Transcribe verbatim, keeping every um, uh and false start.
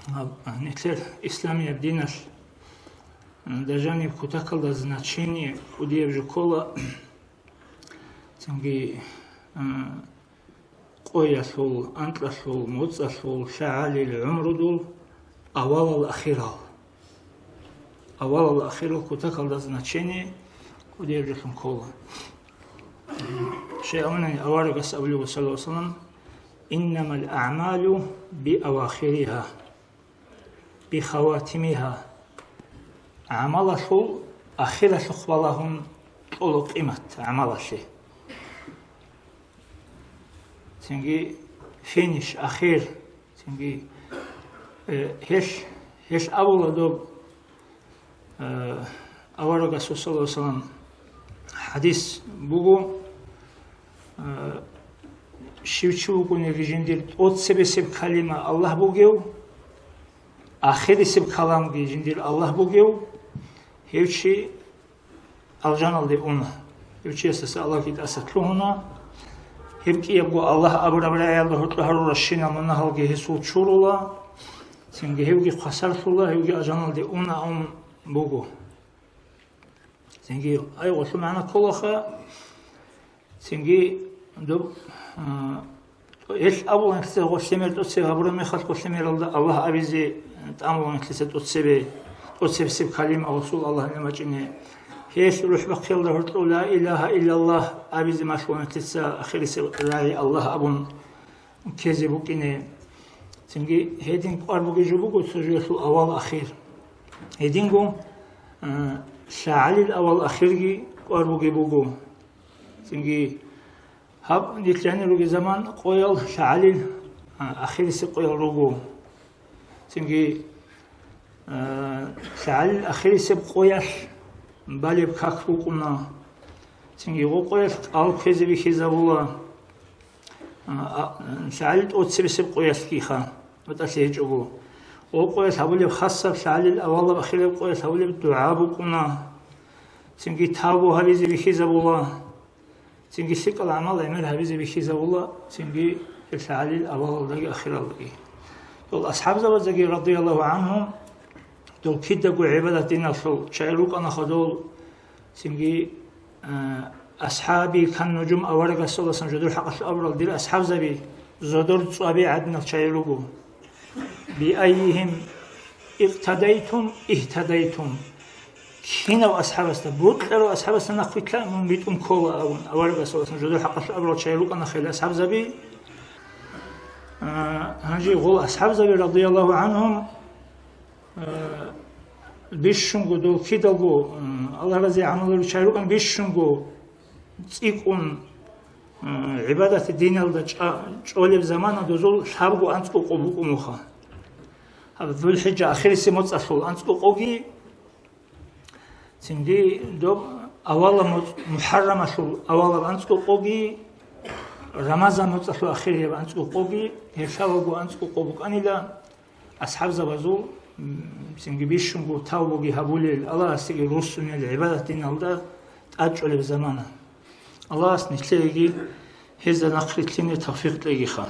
Гьаб, а, нилъер исламияб диналъ, а, дажаниб кутакалда значение кӀудияб жо ккола, цинги, а, къоялъул, анкьалъул, моцӀалъул, лъагӀалил, гӀумрудул авалал-ахирал. Авалал-ахирал кутакалда значение кӀудияб жолъун ккола. Щай абунани аварагас абулеб, саллаллагьу гӀалайгьи ва саллам: «Иннамал аъмалу биавахириха, бихаватимиха». ГӀамалалъул ахиралъухъ балагьун кьола къимат гӀамалалъе. Цинги финиш, ахир. Цинги, э, гьелъ, гьелъ абула доб, э, аварагасул, саллаллагьу гӀалайгьи ва саллам, хӀадис буго, э, щив чи вукӀунеги жиндир тӀоцебесеб калима Аллагь бугев, ахирисеб каламги жиндир Аллагь бугев, гьев чи алжаналде уна. Гьев чиясдаса Аллагьги тӀаса лъугьуна. Гьеб кӀиябго Аллагь абураб рагӀиялда гьоркьо гьаруращинал мунагьалги гьесул чурула, цинги гьевги хвасарлъула, гьевги алжаналде уна абун буго. Цинги ай гъолъу магӀна кколаха, цинги доб, а, гьелъ абуланлъица гъолъемер тӀоцебе гьабураб мехалъ гъолъемералда Аллагь абизе тӀамуланлъица тӀоцебе, тӀоцебесеб калима гъосул Аллагьилан бачӀине. Гьелъ рухӀ бахъиялда гьоркьо ла илагьа иллаллагь абизе малъуланлъица ахирисеб рагӀи Аллагь абун ккезе букӀине. Цинги гьедин кӀвар бугеб жо буго цо жоялъул авал-ахир. Гьединго, а, лъагӀалил авал-ахирги кӀвар бугеб буго. Цинги гьаб нилъ жанир ругел заман къоял лъагӀалил, а, ахирисеб къоял руго. Цинги, а, лъагӀалил ахирисеб къоялъ балеб как букӀуна. Цинги гъо къоялъ кӀал кквезе бихьизабула. А, а, лъагӀалил тӀоцебесеб къоялъгиха, батӀалъи гьечӀого. Гъо къоялъ гьабулеб хасаб, лъагӀалил авалаб ахираб къоялъ гьабулеб дугӀа букӀуна. Цинги тавбу гьабизе бихьизабула. Цинги лъикӀал гӀамал гӀемер гьабизе бихьизабула, цинги гьеб лъагӀалил авалалдаги ахиралдаги. Дол асхӀабзабаздаги, радияллагьу гӀангьум, дол кидаго гӀибадат диналъул чагӀи рукӀанаха дол, цинги, а, асхӀаби кан нужум аварагасуласан жодор хӀакъалъулъ абурал дир асхӀабзаби зодор цӀваби гӀадинал чагӀи руго. «Биаййигьим икътадайтум, игьтадайтум». Кинав асхӀабасда, бокьарав асхӀабасда нахъвилълъа мун битӀун ккола абун, аварагасуласан жодор хӀакъалъулъ абурал чагӀи рукӀана хӀела асхӀабзаби. А, гьанже гъол асхӀабзаби, радияллагьу гӀангьум, а, бищунго дол кидалго, м, Аллагь разе гӀамал гьабурал чагӀи рукӀана бищунго цӀикӀкӀун, м, гӀибадат диналда чӀа-, чӀолеб замана дозул лъабго анцӀго къо букӀун буха. Гьаб ЗулхӀиджа ахирисеб моцӀалъул анцӀго къоги, цинги доб авалаб моцӀ-, МухӀаррамалъул авалаб анцӀго къоги, Рамазан моцӀалъул ахирияб анцӀго къоги, гьеб лъабабго анцӀго къо букӀанила, асхӀабзабазул, м, цинги бищунго тавбуги гьабулел, Аллагьасеги руссунел гӀибадат диналда тӀадчӀолеб замана. Аллагьас нилъееги гьезда нахърилълъине тавфикъ кьегиха.